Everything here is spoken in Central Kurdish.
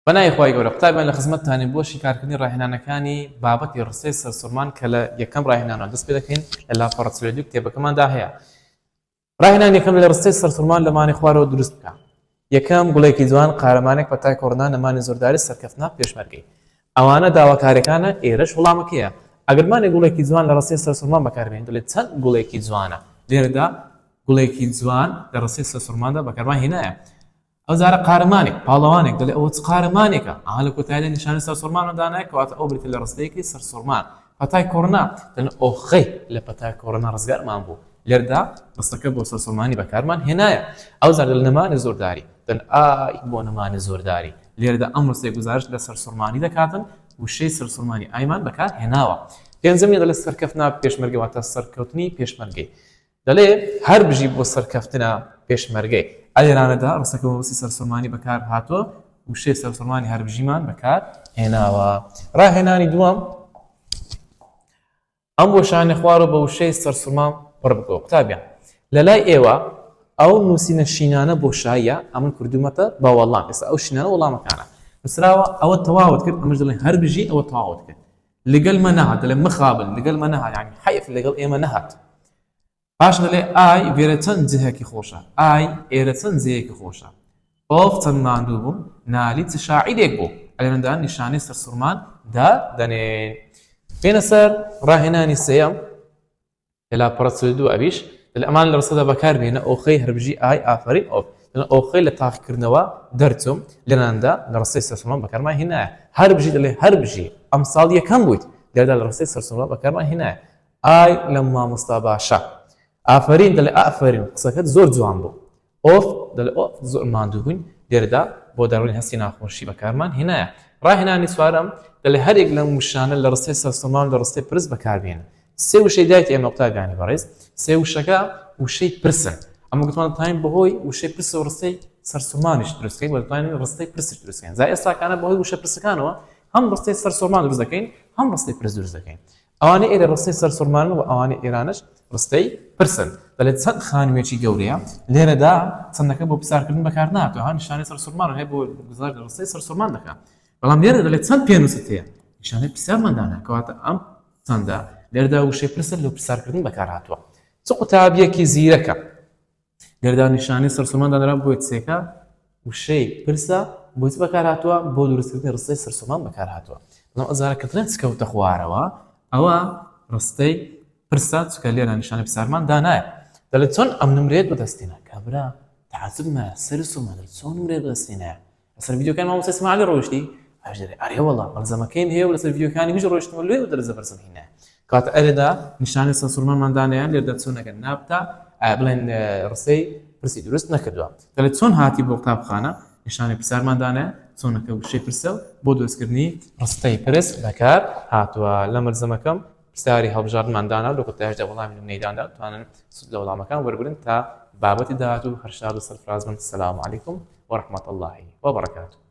بە ناوی خوای گەورە قوتابیان لە خزمەتتانین بۆ شیکارکردنی ڕاهێنانەکانی بابەتی ڕستەی سەرسوڕمان کە لە یەکەم ڕاهێنانەوە دەست پێ دەکەین لە لاپەڕە 42 کتێبەکەماندا هەیە. ڕاهێنان یەکەم لە ڕستەی سەرسوڕمان لە مانای خوارەوە دروست بکە. یەکەم گوڵێکی جوان قارەمانێک پەتای کۆڕۆنا نەمانی زۆرداری سەرکەفتنا پێشمەرگەی. ئەوانە داواکاریەکانە ئێرەش وڵامەکەیە. ئەگەر مانێ گوڵێکی جوان لە ڕستەی سەرسوڕمان بەکاربێنین دەڵێ چەند گوڵێکی جوانە. لێرەدا گوڵێکی جوان لە ڕستەی سەرسوڕماندا بەکارمان هێنایە. ئەو جارە قارەمانێک، پاڵەوانێک، دەڵێ ئەوە چ قارەمانێکە؟ ئاها لە کۆتاییدا نیشانەی سەرسوڕمانمان دانایە کەواتە ئەو بریتیە لە ڕستەیەکی سەرسوڕمان. پەتای کۆرۆنا، دەڵێن ئۆخەی لە پەتای کۆرۆنا ڕزگارمان بوو. لێرەدا ڕستەکە بۆ سەرسوڕمانی بەکارمان هێنایە. ئەو جار دەڵێن نەمانی زۆرداری، دەڵێن ئای بۆ نەمانی زۆرداری. لێرەدا ئەم ڕستەیە گوزارشت لە سەرسوڕمانی دەکاتن، وشەی سەرسوڕمانی ئایمان بەکار هێناوە. پێنجەمین دەڵێ سەرکەفتنا پێشمەرگەی واتە سەرکەوتنی پێشمەرگەی. دەڵێ هەر بژی بۆ سەرکەفتنە پێشمەرگەی. ئەلێرانەدا ڕستەکە مەبەستی سەرسوڕمانی بەکار هاتووە، وشەی سەرسوڕمانی هەربژیمان بەکار هێناوە. ڕاهێنانی دووەم، ئەم بۆشایانەی خوارەوە بە وشەی سەرسوڕمان پڕ بکەوە. قوتابیان، لە لای ئێوە ئەو نووسینە شینانە بۆشاییە، ئەمن کردوومەتە بە وەڵام. ئێستا ئەو شینانە وەڵامەکانە. نووسراوە ئەوە تەواوت کرد، ئەمەش دەڵێن هەربژی ئەوە تەواوت کرد. لەگەل مە نەهات دەڵێ مخابن لەگەل مە نەهات یعنی حەیف لەگەڵ ئێمە نەهات پاش دەڵێ ئای ڤێرە چەند جهێکی خۆشە ئای ئێرە چەند جێیەکی خۆشە ئۆف چەند ماندوو بووم نالی چ شاعیرێک بوو ئەلێرەدا نیشانەی سەرسوڕمان دادەنێن بێنە سەر ڕاهێنانی سێیەم لە لاپەڕە 42 ئەویش دەڵێ ئەمان لە ڕستەدا بەکار بێنە ئۆخەی هەربژی ئای ئافەرین ئۆف دەڵێ ئۆخەی لە تاقیکردنەوە دەرچووم لێراندا لە ڕستەی سەرسوڕمان بەکارمان هێنایە هەربژی دەڵێ هەربژی ئەمساڵ یەکەم بوویت لێرەدا لە ڕستەی سەرسوڕمان بەکارمان هێنایە ئای لەم مامۆستا باشە ئافەرین دەڵێ ئافەرین قسەکەت زۆر جوان بوو ئۆف دەڵێ ئۆف زۆر ماندوو بووین لێرەدا بۆ دەربڕین هەستی ناخۆشی بەکارمان هێنایە ڕاهێنانی چوارەم دەڵێ هەرێک لەم وشانە لە ڕستەی سەرسوڕمان لە ڕستەی پرس بەکاربێنە سێ وشەی دایت ئێمە قوتابیانی بەڕێز سێ وشەکە وشەی پرسن ئەمە گوتمان دەتوانین بەهۆی وشەی پرس و ڕستەی سەرسوڕمانیش دروست بکەین و دەتوانین ڕستەی پرسیش دروست بکەین جا ئێستاکانە بەهۆی وشە پرسەکانەوە هەم ڕستەی سەرسوڕمان دروست دەکەین هەم ڕستەی پرس دروست دەکەین ئەوانەی ئێرە ڕستەی سەرسوڕمانن و ئەوانەی ئێرانش ڕستەی پرسن. دەڵێت چەند خانوویەکی گەورەیە، لێرەدا چەندەکە بۆ پرسیارکردن بەکار نهاتووە، ها نیشانەی سەرسوڕمان هەیە بۆ گوزارشت لە ڕستەی سەرسوڕمان دەکات. بەڵام لێرە دەڵێت چەند پێنووست هەیە، نیشانەی پرسیارمان دانا، کەواتە ئەم چەندە لێرەدا وشەی پرسە لۆ پرسیارکردن بەکار هاتووە. چ قوتابییەکی زیرەکە. لێرەدا نیشانەی سەرسوڕمان دانرا بۆیە چێکە وشەی پرسە بۆ چ بەکار هاتووە بۆ دروستکردنی ڕستەی سەرسوڕمان بەکار هاتووە بەڵام ئەزارە کە دڵێن چ کەوتە خوارەوە ئەوە ڕستەی پرسە چکە لێرە نیشانەی پرسیارمان دانایە دەڵێت چۆن ئەم نمرەیەت بەدەستێنا کابرا تعجب مایە سەری سوڕما دەڵێت چۆن نمرەیەت بەدەستێنایە لەسەر ڤیدیۆکانی مامۆستا ئیسماعیلی ڕۆیشتی ئەویش دەڵێ ئەرێ وەڵا مەلزەمەکەیم هەیە و لەسەر ڤیدیۆکانی ویش ڕۆیشتمە لێ و دەرەجە بەرزم هینایە کەواتە ئەرێدا نیشانەی سەرسوڕمانمان دانایە لێرەدا چۆنەکە نابتا بڵێن ڕستەی پرسی دروست نەکردووە دەڵێت چۆن هاتی بۆ قوتابخانە نیشانەی پرسیارمان دانایە چۆنەکە وشەی پرسە و بۆ دروستکردنی ڕستەی پرس بەکار هاتووە لە مەلزەمەکەم پرسیاری هەڵبژاردنمان دانا و لە کۆتایشدا وەڵامی نمونەی دانرا توانن سود لە وەڵامەکان وەربگرن تا بابەتی داهاتوو هەر شاد و سەرفراز بن سلام علیکم ورحمة اللە وبرکاته.